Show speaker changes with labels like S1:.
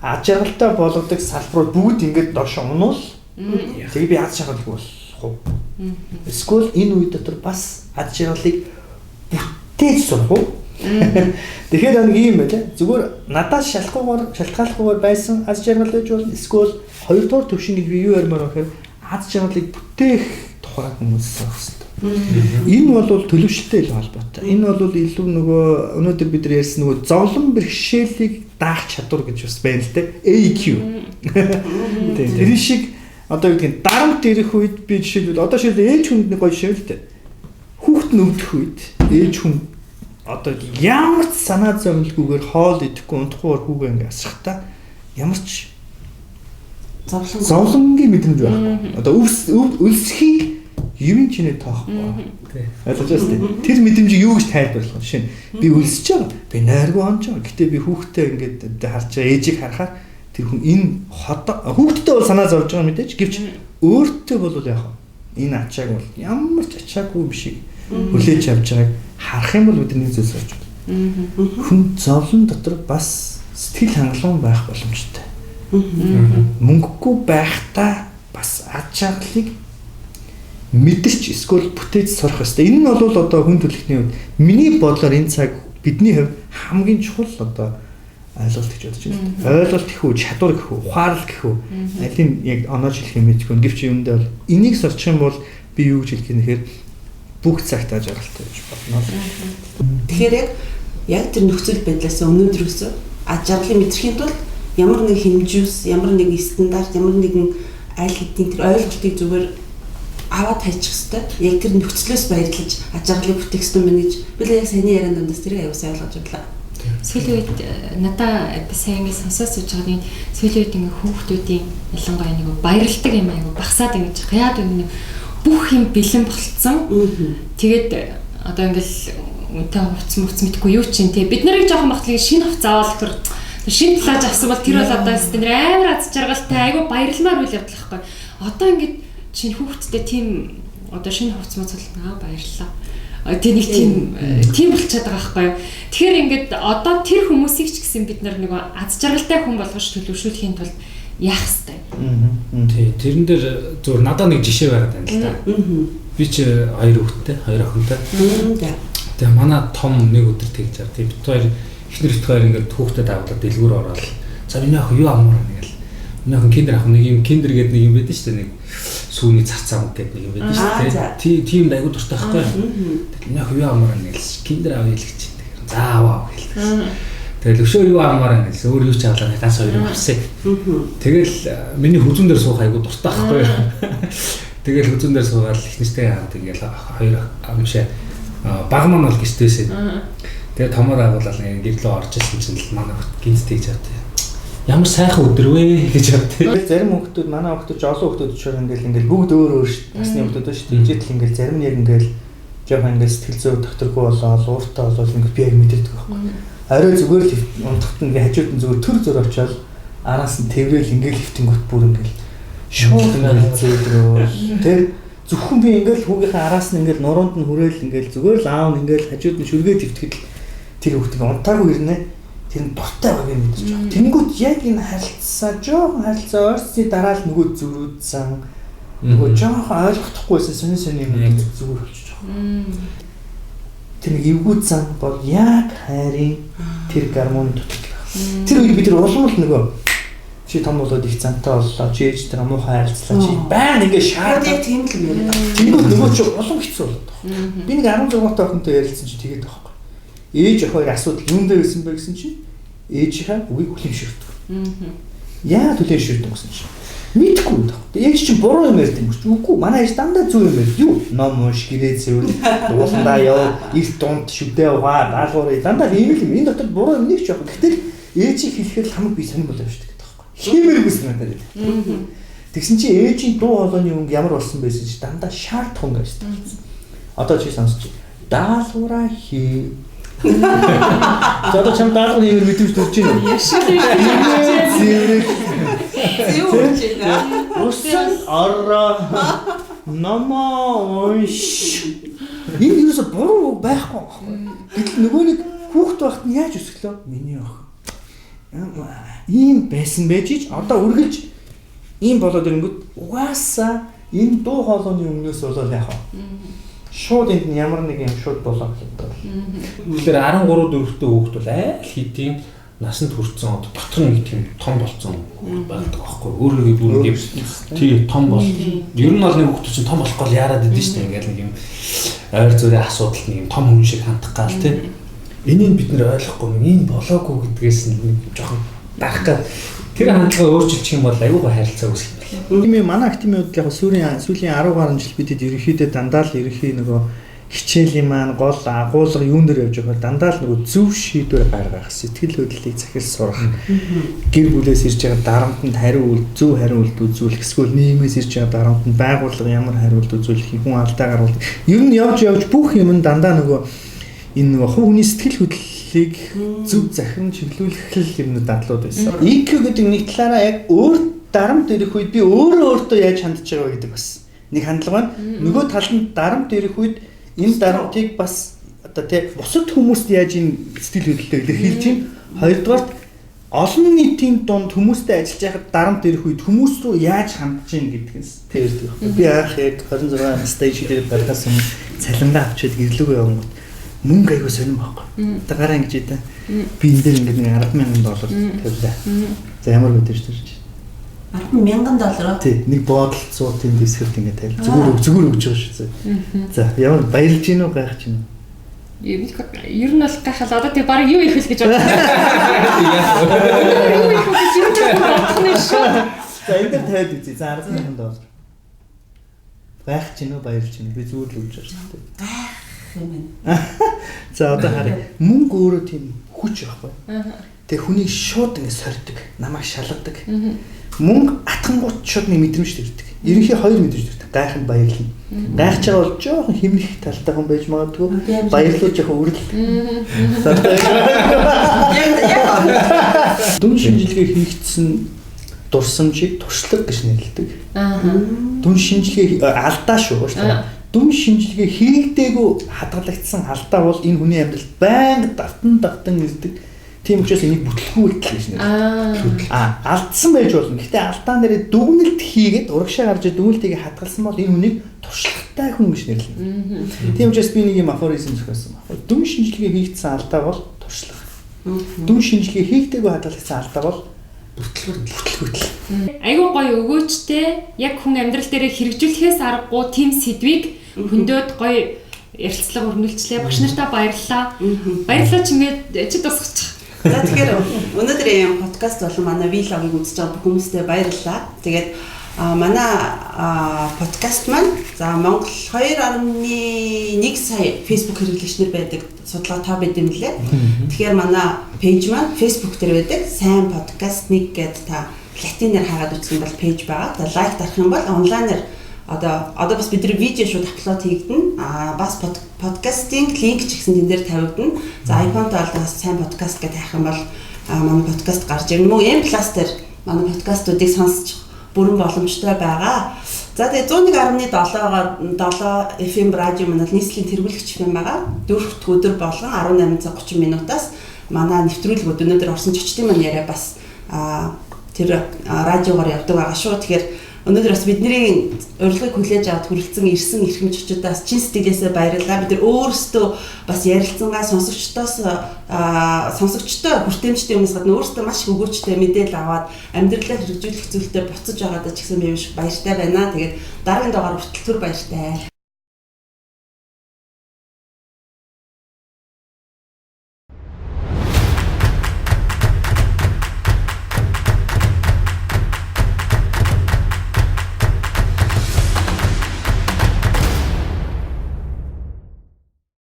S1: Ад жаргалтай болгодог салбарууд бүгд ингээд доош унуул. Тэгээ би ад жаргалгүй болох уу? Эсвэл энэ үе дотор бас ад жаргалыг бүтээж сурах уу? Тэгэхээр нэг юм байна. Зүгээр надаас шалтгаалахгүйгээр байсан аз жаргал байж болно. Эсвэл хоёрдугаар төвшин гэж би юу ярмаар вэ гэхээр аз жаргалыг бүтээх тухай хүмүүс сурах хэрэгтэй. Энэ бол төлөвшөлттэй илүү холбоотой. Энэ бол илүү нөгөө өнөөдөр бид нар ярьсан нөгөө зовлон бэрхшээлийг даах чадвар гэж бас байна л дээ. AQ. Тийм. Тэр шиг одоо юу гэдгийг дарамт ирэх үед би жишээлбэл одоо жишээлбэл ээж хүнд нэг гоё жишээ л дээ. Хүүхэд нь өвдөх үед ээж хүн одоо ямар ч санаа зовлгүйгээр хоол идэхгүй унтахгүйгээр хүүгээ ингээ асрахтаа ямар ч зовлонгийн мэдрэмж байхгүй. Одоо өлсхийг юм чинээ тоохгүй. Ойлгож байна шүү дээ. Тэр мэдрэмжийг юу гэж тайлбарлах вэ? Жишээ нь би өлсөж байгаа. Би найргүй онж байгаа. Гэтэ би хүүхдээ ингээд харж байгаа ээжийг харахаар тэр хүн энэ хүүхдтэй бол санаа зовж байгаа мэдээж. Гэвч өөртөө бол яг энэ ачааг бол ямар ч ачаагүй юм шиг хүлээж авч байгааг харах юм бол бид нэг зүйлс болж байна. Хүн зовлон дотор бас сэтгэл хангалуун байх боломжтой. Мөнгөгүй байхдаа бас ад жаргалыг мэдэрч эсвэл бүтээж сурах ёстой. Энэ нь бол одоо хүн төрөлхтний хувьд миний бодлоор энэ цаг бидний хувьд хамгийн чухал одоо ойлголт гэж бодож байна. Ойлголт гэх үү, чадвар гэх үү, ухаалаг гэх үү, алийг яг оноож хэлэх юм мэдэхгүй. Гэвч юундаа бол энийг сурчих юм бол би юу гэж хэлэх юм нэхэр бүх цагт аж аргалтай гэж бодно.
S2: Тэгэхээр яг тэр нөхцөл байдлаас өнөөдрөөс аж аргалыг мэдрэхийн тулд ямар нэг хэмжүүс, ямар нэгэн стандарт, ямар нэгэн аль хэдийн тэр ойлголтыг зүгээр аваад хайчих хэвээр. Яг тэр нөхцлөөс баярлаж аж аргалыг бүтээх хэвээр байна гэж би л яг саяны яриан дундаас тэрийг аюул сайн ойлгож байлаа.
S3: Сүүлийн үед надаа би сайн ингэ сонсоод сууж байгаа нэг сүүлийн үед ингэ хүүхдүүдийн ялангуяа нэг баярладаг юм аягүй багасаад ингэж яад вэ бүх юм бэлэн болцсон. Тэгээд одоо ингээл үнтэй хувцс муц мэдгүй юу чинь те бид нарыг жоохон багтлыг шинэ хувцс аваад тэр шинэ плаж авсан бол тэр бол одоо өстө нэр амар аз жаргалтай айгүй баярламаар үйл явдал байхгүй. Одоо ингээд чинь хүүхдтэй тийм одоо шинэ хувцс муц бол баярлалаа. Тэр нэг тийм болчиход байгаа байхгүй юу. Тэгэхээр ингээд одоо тэр хүмүүсийг ч гэсэн бид нар нөгөө аз жаргалтай хүн болгож төлөвшүүлэхийн тулд яах ёстой.
S4: Тий, тэрэн дээр зүгээр надад нэг жишээ байгаад байна л да. Би чи хоёр хүүхэдтэй, хоёр охинтой. Тэгээ манай том нэг өдөр тэгж байгаа. Тий, бид хоёр эхнэр бит хоёр ингээд хүүхдэд аваад дэлгүүр ороод за миний охин юу амаар байна гэл. Миний охин киндер авах нэг юм киндер гэдэг нэг юм байдаг шүү дээ. Нэг сүүний царцаа мөг гэдэг нэг юм байдаг шүү дээ. Тий, тийм айгуу дуртай байхгүй. Тэгэл миний охин юу амаар байна гэл киндер авъя л гэж. За аваа гэл. Тэгэл өшөө юу амаар байна гэсэн өөр юу ч авлаа ганц хоёр юм авсан. Тэгэл миний хүзүүн дээр суух айгуу дуртай байхгүй. Тэгэл хүзүүн дээр суугаад эхнэртэй хамт ингээл хоёр амшаа баг маань бол гэртээсээ. Тэгээ томоор агуулаад ингээ гэрлөө орж ирсэн чинь л манай хот гинт тэгж автай. Ямар сайхан өдөр вэ гэж автай.
S1: Зарим хүмүүс манай хүмүүс олон хүмүүс ч ингээл бүгд өөр өөр насны хүмүүс шүү дээ. Ижил ингээл зарим нэг ингээл жоохон ингээл сэтгэл зүй докторгүй болоод ууртай болоод ингээл би яг мэдэрдэг байхгүй. Орой зүгээр л унтахт ингээ хажууд нь зүгээр төр зөр очиод араас нь тэврээл ингээл хөвтөнгөт бүр ингээл шууд ингээл зөөдрөө тэр зөвхөн би ингээл хүүгийнхээ араас нь ингээл нуруунд нь хүрээл ингээл зүгээр л аав нь ингээл хажууд нь шүргээд хөвтгөл тэр хүүхдийг унтаагүй ирнэ тэр нь дуртай байгааг мэдэж байгаа. Тэнгүүт яг энэ харилцаа жоохон харилцаа ойрцсны дараа л нөгөө зөрүүдсэн нөгөө жоохон ойлгохдохгүйсэн сонин сонин юм зүгээр болчих жоох. Тэр нэг эвгүй зан бол яг хайрын тэр гармоны дутагдал байх. Тэр үед бид нар улам л нөгөө чи том болоод их зантай боллоо, чи ээж тэр муухай харилцлаа, чи байн ингээ шаард
S2: яг тийм л юм яриад байгаа.
S1: Тэнгүүд нөгөө чи улам хэцүү болоод байгаа. Би нэг 16 та охинтой ярилцсан чи тэгээд байгаа байхгүй. Ээж охин асуудал юундаа байсан бэ гэсэн чи ээжийнхээ үгийг хүлээн зөвшөөрдөг. Яа хүлээн зөвшөөрдөг гэсэн чи мэдхгүй юм даа. Ээж чинь буруу юм ярьд юм чи. Үгүй манай ээж дандаа зөв юм ярьд. Юу? Ном унш, гэрээ цэвэр, дууландаа яв, эрт дунд шүдээ угаа, даалгавар дандаа ийм л юм. Энэ дотор буруу юм нэг ч байхгүй. Гэтэл ээжийг хэлэхэд хамаг би сонир болоо шүү дээ гэдэг байхгүй. Хиймээргүй санагдаад байдаг. Тэгсэн чи ээжийн дуу хоолойны өнгө ямар болсон байсан чи дандаа шаард хүн гэж байна. Одоо чи сонсч. Даалгавраа хий. За одоо чам даалгаврын хиймээр мэдрэмж төрж байна уу? Зэврэг.
S2: Зэвэрч байна.
S1: Усан ороо номоо унш. Энэ юусо буруу байхгүй байхгүй. Гэтэл нөгөө нэг хүүхд байхад нь яаж өсгөлөө? Миний охин. Ийм байсан байж ич одоо үргэлж ийм болоод ирэнгүүт угаасаа энэ дуу хоолойны өмнөөс болоод яах вэ? Шууд энд нь ямар нэг юм шууд болоо гэдэг.
S4: Тэгэхээр 13 4-тэй хүүхэд бол айл хэдийн насанд хүрсэн одоо дотор нэг тийм том болцсон хүүхэд байдаг байхгүй. Өөрийгөө бүр нэг тий том бол. Ер нь бол нэг хүүхэд чинь том болохгүй л яарад идэв шүү дээ. Ингээл нэг юм ойр зөрийн асуудал нэг юм том хүн шиг хандах гал тий. Энийг бид нэр ойлгохгүй энэ болоогүй гэдгээс нэг жоохон дарах гал тэр хандлага өөрчилчих юм бол аюугаа харилцаа үүсэх юм
S1: байна. Тийм манай академийн хувьд яг сүүлийн 10 гаруй жил бидэд ерөнхийдөө дандаа л ерөнхий нөгөө хичээлийн маань гол агуулга юун дээр явж байгаа дандаа л нөгөө зөв шийдвэр гаргах, сэтгэл хөдлөлийг захил сурах, гэр бүлээс ирж байгаа дарамтанд хариу зөв хариулт үзүүлэх, эсвэл нийгмээс ирж байгаа дарамтанд байгууллага ямар хариулт үзүүлэх, хүн алдаа гарвал ер нь явж явж бүх юм нь дандаа нөгөө энэ нөгөө хувь хүний сэтгэл хөдлөлийг зөв захин чиглүүлэх л юм дадлууд байсан. EQ гэдэг нэг талаараа яг өөр дарамт ирэх үед би өөрөө өөртөө яаж хандж байгаа гэдэг бас нэг хандлага байна. Нөгөө талд нь дарамт ирэх үед энэ дарамтыг бас одоо тий бусад хүмүүст яаж энэ сэтгэл хөдлөлтөөр илэрхийлж байна. Хоёрдугаарт олон нийтийн дунд хүмүүстэй ажиллаж байхад дарамт ирэх үед хүмүүс рүү яаж хандж байна гэдгээс тэрдэг. Би анх яг 26 настай шийдэл гаргахаас өмнө цалингаа авчиад гэрлүүгөө явангууд мөнгө аягүй сонирн байхгүй. Одоо гараа ингэж идэв. Би энэ дээр ингээд нэг $10,000 тавилаа. За ямар мэдээж төрж.
S2: $10,000 уу?
S1: Тий, нэг боодол 100 тийм дэвсгэрт ингээд тавил. Зүгээр зүгээр өгч байгаа шүү. За ямар баярлж гин үү гайхаж гин үү?
S3: Ер нь бол гайхал. Одоо тий баг юу их вэ гэж бодлоо. Юу их вэ гэж юм бодох нь шүү.
S1: За энэ дээр тавиад үзье. За $10,000. Гайхаж гин үү баярлж гин үү? Би зүгээр л өгч байгаа шүү дээ.
S2: Гайх юм байна.
S1: За одоо харъя. Мөнгө өөрөө тийм хүч байхгүй. Тэгээ хүнийг шууд ингэ сордог, намайг шалгадаг. Мөнгө атгангууд шууд нэг мэдрэмж төрдөг. Ерөнхий хоёр мэдрэмж төрдөг. Гайханд баярлна. Гайхаж байгаа бол жоохон хэмнэх талтай хүн байж магадгүй. Баярлал жоохон үрэл. Дүн шинжилгээ хийгдсэн дурсамжийг туршлага гэж нэрлэдэг. Дүн шинжилгээ алдаа шүү дээ. Дүн шинжилгээ хийгдээгүй хадгалагдсан алдаа бол энэ хүний амьдралд байнга давтан ирдэг. Тийм учраас энийг бүтлгүй үйлдэл гэж нэрлэдэг. Алдсан байж болно. Гэхдээ алдаан дээрээ дүгнэлт хийгээд урагшаа гарч дүгнэлтийг хадгалсан бол энэ хүнийг туршлагатай хүн гэж нэрлэнэ. Тийм учраас би нэг юм афоризм зохиосон байна. Дүн шинжилгээ хийгдсэн алдаа бол туршлага. Дүн шинжилгээ хийгдээгүй хадгалагдсан алдаа бол бүтлгүүтэл.
S3: Айгүй гоё өгөөчтэй яг хүн амьдрал дээрээ хэрэгжүүлэхээс аргагүй тийм сэдвийг хөндөд гоё ярилцлага өрнүүлчлээ. Багш нартаа баярлалаа. Баярлалаа чимээ чи тусгачих.
S2: За тэгэхээр өнөөдрийн подкаст болон манай vlog-ыг үзэж байгаа бүх хүмүүстээ баярлалаа. Тэгээд манай подкаст маань за Монгол 2.1 сая Facebook хэрэглэгч нар байдаг судалгаа та бид юм лээ. Тэгэхээр манай пэйж маань Facebook дээр байдаг. Сайн подкаст 1 гэдээ та латинаар хайгаад үзсэн бол пэйж байгаа. Та лайк дарах юм бол онлайнаар одоо бас бидний видео шууд апплод хийгдэнэ. Бас подкастын линк ч гэсэн тэн дээр тавигдана. За iPhone-тай бол бас сайн подкаст гэж хайх юм бол манай подкаст гарч ирнэ. Мөн M+ дээр манай подкастуудыг сонсч бүрэн боломжтой байгаа. За тэгээ 101.7-оор 7 FM радио маань нийслэлийн тэргүүлэгч FM байгаа. Дөрөвт өдөр болгон 18:30 минутаас манай нэвтрүүлгүүд өнөөдөр орсон чочдын маань яриа бас тэр радиогоор явдаг байгаа шүү. Тэгэхээр өнөөдөр бас бидний урилгыг хүлээж аваад хүрэлцэн ирсэн эрхэм чочдоос чин сэтгэлээсээ баярлалаа. Бид нар өөрсдөө бас ярилцсангаа сонсогчтой хүртээмжтэй юмс гадна өөрсдөө маш их өгөөчтэй мэдээлэл аваад амьдралаа хэрэгжүүлэх зүйлтэй буцаж байгаадаа ч гэсэн би маш баяртай байна. Тэгээд дараагийн дугаар хүртэл түр баяртай.